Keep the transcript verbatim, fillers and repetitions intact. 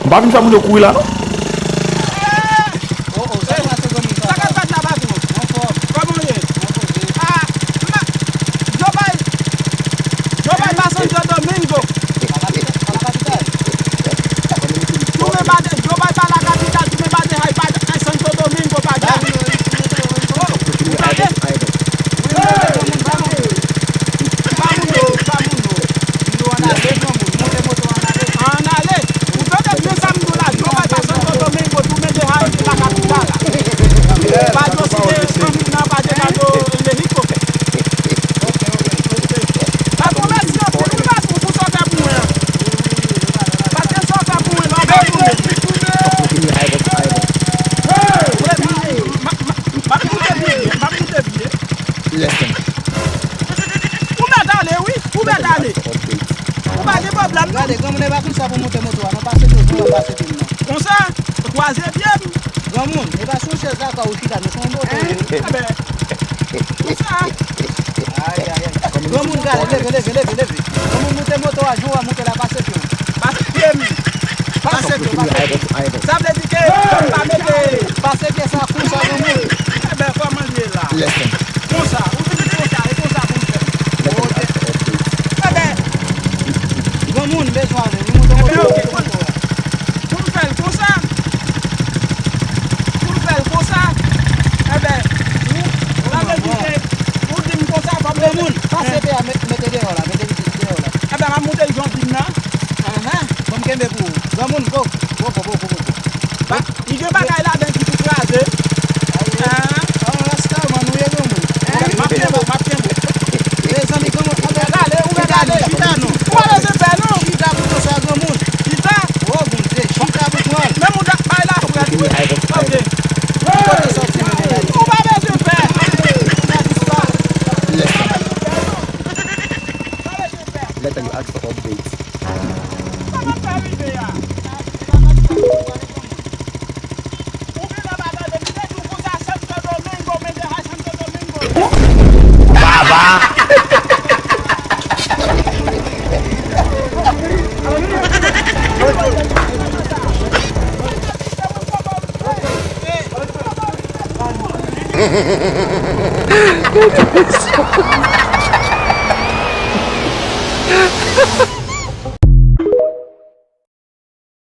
Pa vin fè moun yo kouri la, non. Oh, oh, sa k pase, zanmi? Sa k ap fèt la, patwon? Anfòm. Kòman w ye? Anfòm. Ah, ma, Joe Biden, Joe Biden pa Santo Domingo. La kapital, la kapital. Tou men pa de, Joe Biden pa la kapital, tou men pa de Hay, pa de Santo Domingo, pa de. Ou tande? Pa moun yo, pa moun yo. Moun yo ann ale, granmoun. Monte moto ann ale. Ann ale. Ou tande, men sa m di w la, Joe Biden pa Santo Domingo, tou men de Haiti, la kapital la. Pa di w site fanmi nan, pa di w Mexico. Patwon, mèsi anpil, wi, patwon, pou sa w fè pou mwen an. Paske sa w fè pou mwen, lè w fè pou mwen. Wi, m, m, m, m, m ap moute pi byen, m ap moute pi byen. Listen. Ou mèt ale, wi. Ou mèt ale. Ou pa gen pwoblèm, non. Gade, granmoun, e pa konsa pou monte moto a, non. Pase pye w, pase pye m, non. Konsa, kwaze pye m. Granmoun, e pa sou chèz la ka ou chita, non, se yon moto, wi. Enben, konsa. Ay, ay, ay. Granmoun, gade, leve, leve, leve, leve. Granmoun, monte moto a, jan w ap monte la, pase pye w. Pase pye m. Pase pye, pase pye. Sa vle di ke, pa mete. Pase pye sa, konsa, granmoun. Enben, kòman l ye la? Listen. Konsa, ou di konsa, e konsa pou m fè. Enben, granmoun, bezwen ale, li monte moto. Enben, ok, pou, pou m fè l konsa, pou m fè l konsa, enben, ou, sa vle di ke, ou di m konsa, fò m... Granmoun, pase pye a, met, mete deyò la, mete deyò la. Enben, m ap monte l jan w di m nan. Ahan, ban m kenbe pou ou. Granmoun, go, go, go. Li gen bagay ladan ki pou kraze. Ah, ah, rasta, man, ou ye granmoun. M ap kenbe w, m ap kenbe w. Mezanmi, granmoun, ou mèt ale, ou mèt ale. Chita, non. Ou pa bezwen pè, non. Chita pou konsa, granmoun. Chita. Oh, Bondye, chita pou pran. Menm ou t ap bay la frèt, wi. Ok. Ou pa bezwen pè. Ou pa bezwen pè, non. Let you ask for updates. Sa m ap fè rive a? Ou vin anba tande, m te di w konsa, Santo Domingo, men de hay Santo Domingo. Baba!